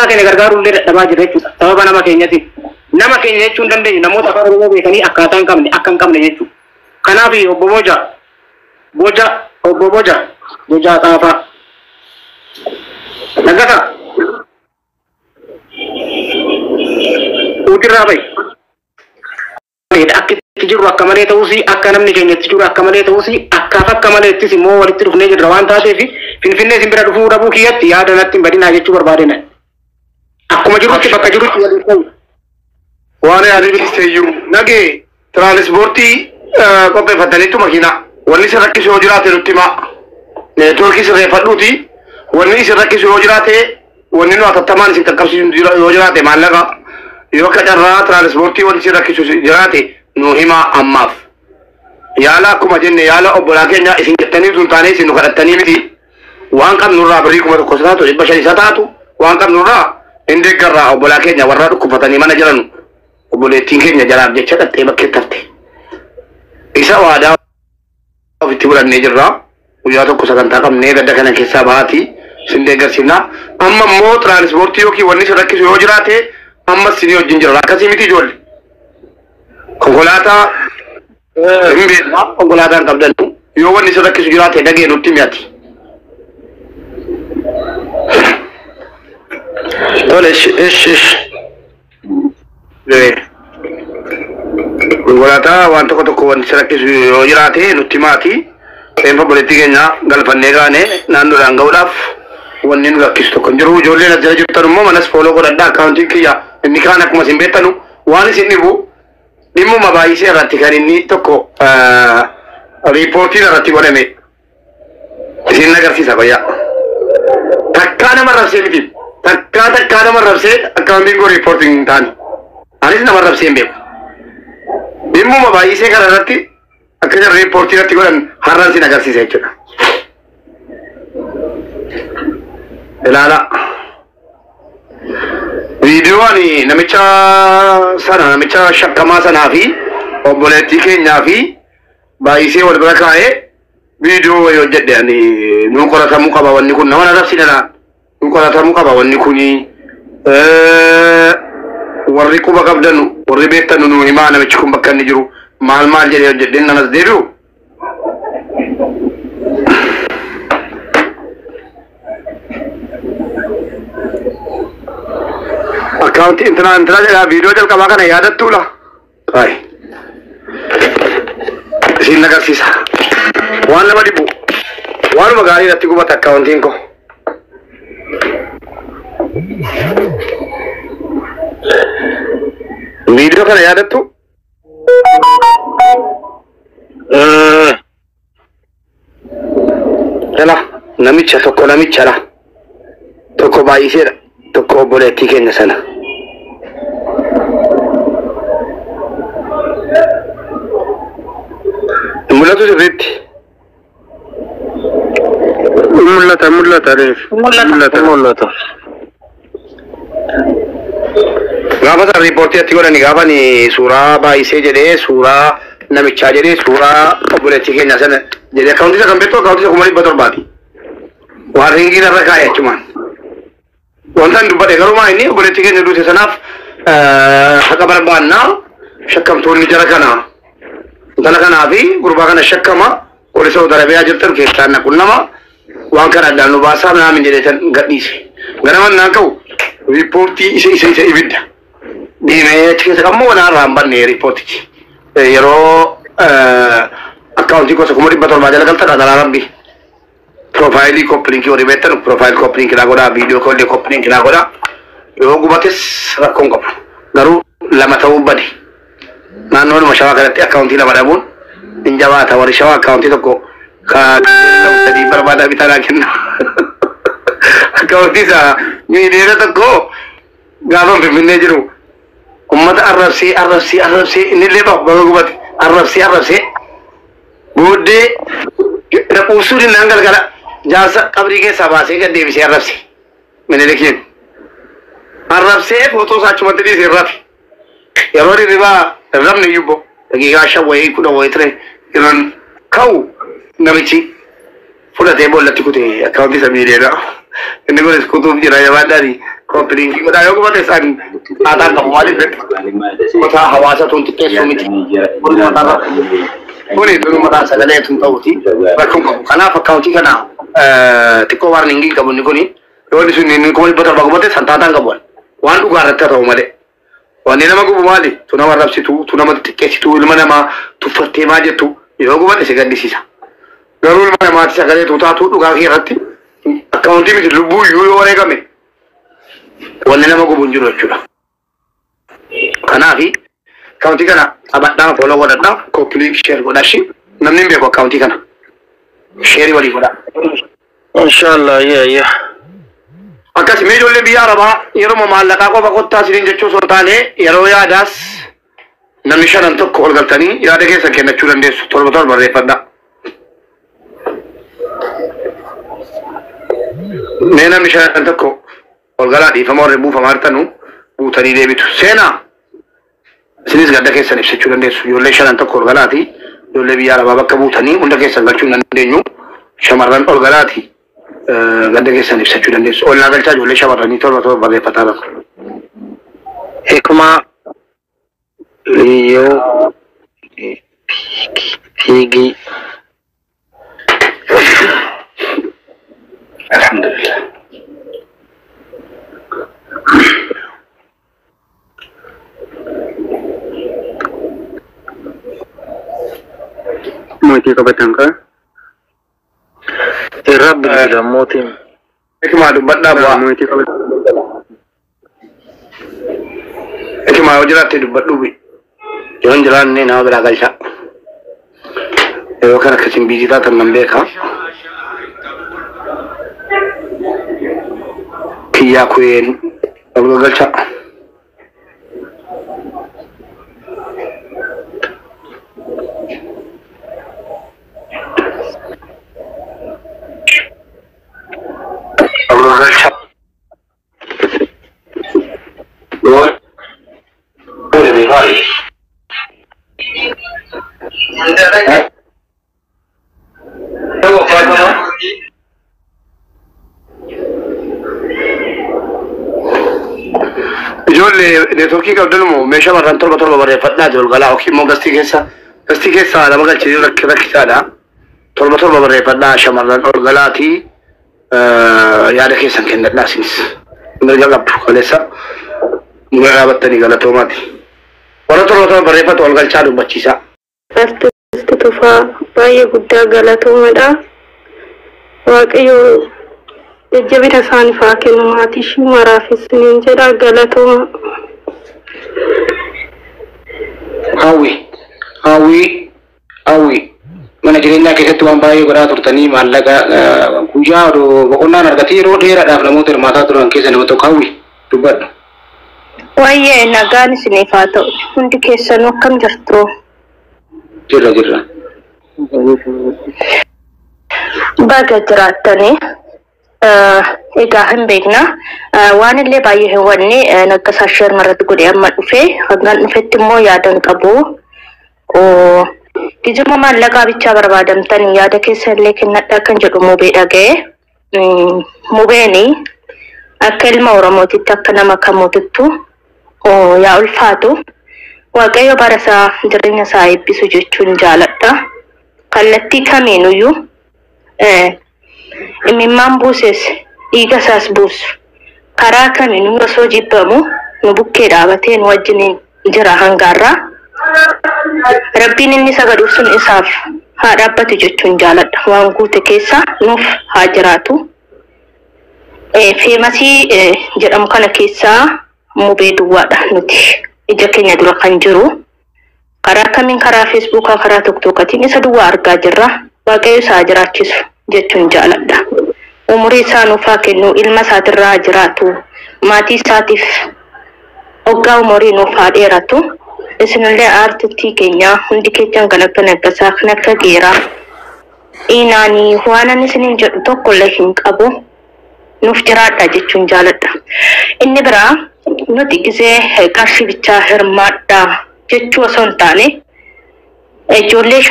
Keenya gargaaruu illee dadhabaa jirra jechuudha. Sababa nama keenyatiin. Nama keenya jechuu hin dandeenyu, namoota afaan Oromoo beekanii akkaataa hin qabne akka hin qabne jechuudha. Kanaaf obbo Boja, Boja, obbo Boja, Bojaa Xaafaa. Nagata. Utirraa bahi. Akka itti jirru akka malee ta'uusi, akka namni keenya itti jiru akka malee ta'uusi, akkaaf akka maleettis immoo walitti dhufnee jirra waan taateef, Finfinnee isin bira dhufuu dhabuu kiyyatti yaada natti hin badinaa jechuu barbaadena. Akkuma jirutti bakka jirutti waliif ta'u. Waan yaadni bilisteeyyuu nagee tiraanispoortii qopheeffataniitu makiinaa. Wanni isin rakkisu yoo jiraate nutti himaa. Neetwoorkii sirreeffadhuuti. Wanni isin rakkisu yoo jiraate, wanni nu hatattamaan isin qaqqabsiisu yoo jiraate, maallaqa yoo akka carraa tiraanispoortii wanni isin rakkisu jiraate nu himaa ammaaf. Yaala akkuma jenne, yaala obbolaa keenya isin jettanii utuu hin taane, isin nu kadhattanii miti. Waan qabnurraa birrii 1000 isa taatu, 500 isa taatu, waan qabnurraa hin deeggarraa obbolaa keenya warra dhukkubfatanii mana jiran. Obboleettiin keenya jalaaf jecha dhattee bakkeetti hafte. Isa waadaa ofitti fudhannee jirra. Guyyaa tokko sagantaa qabnee gadda kana keessaa bahaati isin deeggarsiifna. Amma immoo tiraanispoortii yookiin wanni isin rakkisu yoo jiraate, ammas isinii wajjin jirra. Akkasii miti ijoollee? Konkolaataa hin beekna, konkolaataa hin qabdannu. Yoo wanni isin rakkisu jiraate dhagee nutti mi'ati. Tole, ish ish ish. Konkolaataa waan tokko tokko wanti isin rakkisu yoo jiraate nutti himaati. Reeffa obboleettii keenya galfannee kaane naannoodhaan ga'uudhaaf wanni nu rakkisu tokko hin jiru. Ijoolleen as jala jirtan immoo manas follow godhadhaa. Akkaawuntiin kiyya inni kaan akkuma isin beektanu, waan isin dhibu dhimmuma baay'isee irratti kan inni tokko riippoortiin irratti godhame isin agarsiisa bayyaa. Takkaa nama rabsee miti. Takkaa takkaa nama rabsee akkaawuntiin koo riippoortiin hin taane. Anis nama rabsee hin beeku. Dhimmuma baay'isee kana irratti akka isaan riippoortii irratti godhan har'aan isin agarsiisa jechuudha. Ilaalaa. Viidiyoo ani namicha sana, namicha shakkamaa sanaa fi obboleettii keenyaa fi baay'isee wal bira kaa'ee viidiyoo wayii hojjedhe. Ani nuu qoratamuu qaba wanni kun, nama na nuu qoratamuu qaba wanni kuni, warri quba qabdanu, warri beektanu nuu himaa, namichi kun bakka inni jiru maal maal jedhee hojjedheen nanas deebi'u. Akkaawuntii intinaa intinaa jedhaa, viidiyoo jalqabaa kana yaadattuula. Ay. Isin agarsiisa. Waan nama dhibu. Waanuma gaarii irratti gubata akkaawuntiin koo. Viidiyoo kana yaadattu? Jala namicha tokko, namicha la tokko baay'iseedha, tokko obboleettii keenya sana. Hin mul'atu sirriitti. Mul'ata, mul'ata reef. Mul'ata. Mul'ata. Gaafa sana riippoortii atti godhani, gaafa ni suuraa baay'isee jedhee, suuraa namichaa jedhee, suuraa obboleettii keenya sana jedhee, akkaawuntii isa kan beektu, akkaawuntii isa 700,000. Waan ringiin irra kaa'e achumaan. Wanta hin dubbadhe garuu maa inni obboleettii keenya duute sanaaf haqa barbaannaa, shakkamtoonni jara kana, intala kanaa fi gurbaa kana shakkama, warri Saudi Arabiyaa jirtan keessaan naqun nama waan kana addaan nu baasaa naamin jedhee tan gadhiise. Ganama naan ka'u riippoortii isa ibidda. Deemee achi keessa kammoo waan irraa hin banne riippoortichi. Yeroo akkaawuntii gosa 700,000 jala galtan adaraa rabbi. Piroofaayilii copy linkii warri beektan profile copy linkii naa godhaa, viidiyoo koollee copy linkii naa godhaa. Yoo gubates rakkoon qabu. Garuu lama ta'uu bade. Naannoodhuma Shawaa kanatti akkaawuntii lama dhabuun hin jabaata. Warri Shawaa akkaawuntii tokko ka sadii barbaada bitaa naa kenna. Akkaawuntii isaa 1 million gaafa Finfinnee jiru ummata arrabsee arrabsee arrabsee, innillee bahu baga gubate, arrabsee arrabsee booddee quubsuu dinnaan galgala jaarsa qabrii keessaa baasee gad deebisee arrabse. Minilikiin arrabsee footoo isaa achumatti dhiisee rafe. Yeroo hirribaa hin rafne iyyuu daqiiqaa 5 wayii 10 wayii ture yeroon ka'u namichi fudhatee boollatti kutee akkaawuntii isa miiliyoona. Inni kunis kutuuf jira jabaadhaani. Copy link godhaa yoo gubate isaan aataan qabu maaliif beektu? Kutaa hawaasa tun xiqqeessuu miti. Kuni duruma sagalee tun ta'uti rakkoon qabu. Kanaaf akkaawuntii kana xiqqoo warning qabu inni kuni. Yoo inni sun inni 700,000 gubate san taataan qabu. Waan dhugaa irratti haa ta'u malee. Wanni nama gubu maali? Tu nama arrabsitu, tu nama xiqqeessitu, ilma namaa tuffattee maa jettu yoo gubate si gaddisiisa. Garuu ilma namaatti sagalee tuutaatu dhugaa kee irratti akkaawuntii miti lubbuu iyyuu yoo wareegame wanni nama gubu hin jiru jechuudha. Kanaafi akkaawuntii kana qabadhaa, follow godhadhaa, copy link share godhaa shi namni hin beeku akkaawuntii kana. Share walii godhaa. Inshallah, yeah, yeah. Akkasuma ijoollee biyya Arabaa yeroo maallaqaa qofa kottaa isiniin jechuu osoo hin taane yeroo yaadaas namni shanan tokko ol galtanii yaada keessan kennachuu dandeessu. Torba torba barreeffadhaa. Mee namni shanan tokko ol galaa dhiifama warri buufamaa jirtanu buutanii deebitu. Seenaa isinis gadda keessan ibsachuu dandeessu. Ijoollee shanan tokko ol galaati. Ijoollee biyya Arabaa bakka buutanii hunda keessan galchuu hin dandeenyu. Shamarran ol galaati. Gadda keessan ibsachuu dandeessu. Ol naa galchaa ijoollee shamarranii torba torba barreeffataa lafa. Hikma Liyyuu Fiigii. Alhamdulillah. Mootii qabatan kaa? Irra bilbila mootiin. Hikmaa dubbadhaa bu'aa. Mootii qabatan. Hikmaa yoo jiraatte dubbadhuu bi. Yoo hin jiraanne nama biraa galchaa. Yeroo kana akkasiin biizii taatan nan beeka. Kiyyaa kuyeen ol galchaa. Ol galchaa. Ijoollee neetworkii qabdan immoo meeshaa barraan torba torba barreeffadhaa jiru galaa yookiin immoo gastii keessa nama galchanii rakkisaadha. Torba torba barreeffadhaa shamarran ol galaatii yaada keessan kennadhaa isinis. Mirga qabdu kaleessa mura dhaabattanii galatoomaati. Warra torba torba barreeffatu ol galchaa dubbachiisaa. Artisti Tufaa baay'ee guddaa galatoomadha. Waaqayyo jajjabina isaaniif haa kennu maatii ishii maraafis niin jedha galatooma. Hawwi, hawwi, hawwi. Mana jireenyaa keessatti waan baay'ee godhaa turtanii maallaqa guyyaa odoo boqonnaan argatee yeroo dheeraadhaaf namoota hirmaataa turan keessa nama tokko hawwi dubbadhu. Wayyee nagaan isiniif haa ta'u. Hundi keessanuu akkam jirtu? Jirra jirra. Baga jiraattanii egaa hin beekna. Waan illee baay'ee hin wanne naggasaa sheer irratti godhee amma dhufe hangan dhufetti immoo yaadan qabu. Gijima maallaqaa bichaa barbaadamtan yaada keessa illee kennadhaa kan jedhu mubee dhaga'e. Mubeeni akka ilma Oromootitti akka nama kamuutittu yaa ulfaatu. Waaqayyo bara isaa jireenya isaa eebbisu jechuun jaaladha. Kallattii kamiinuyyuu imimmaan buuses dhiiga isaas buusu. Karaa kamiinuu osoo jibbamu nu bukkee dhaabatee nu wajjin jira hangaarraa. Rabbiin inni sagaduuf sun isaaf haa dhaabbatu jechuun jaaladha. Waan guute keessa nuuf haa jiraatu. Feemasii jedhamu kana keessaa mubee duwwaadha nuti. Ija keenya dura kan jiru. Karaa kamiin karaa feesbuukaa karaa tiktookatiin isa duwwaa argaa jirra. Waaqayyo isaa jiraachisu jechuun jaaladha. Umurii isaa nuuf haa kennu, ilma isaatirraa jiraatu, maatii isaatiif hoggaa umurii nuuf haa dheeratu. Isinillee aartistii keenya hundi keessan kan akka Naggasaa kan akka Geeraa Inaanii waan ani isiniin jedhu tokkollee hin qabu. Nuuf jiraadha jechuun jaaladha. Inni biraa nuti gisee qarshii bichaa hirmaadha jechuu osoo hin taane ijoollee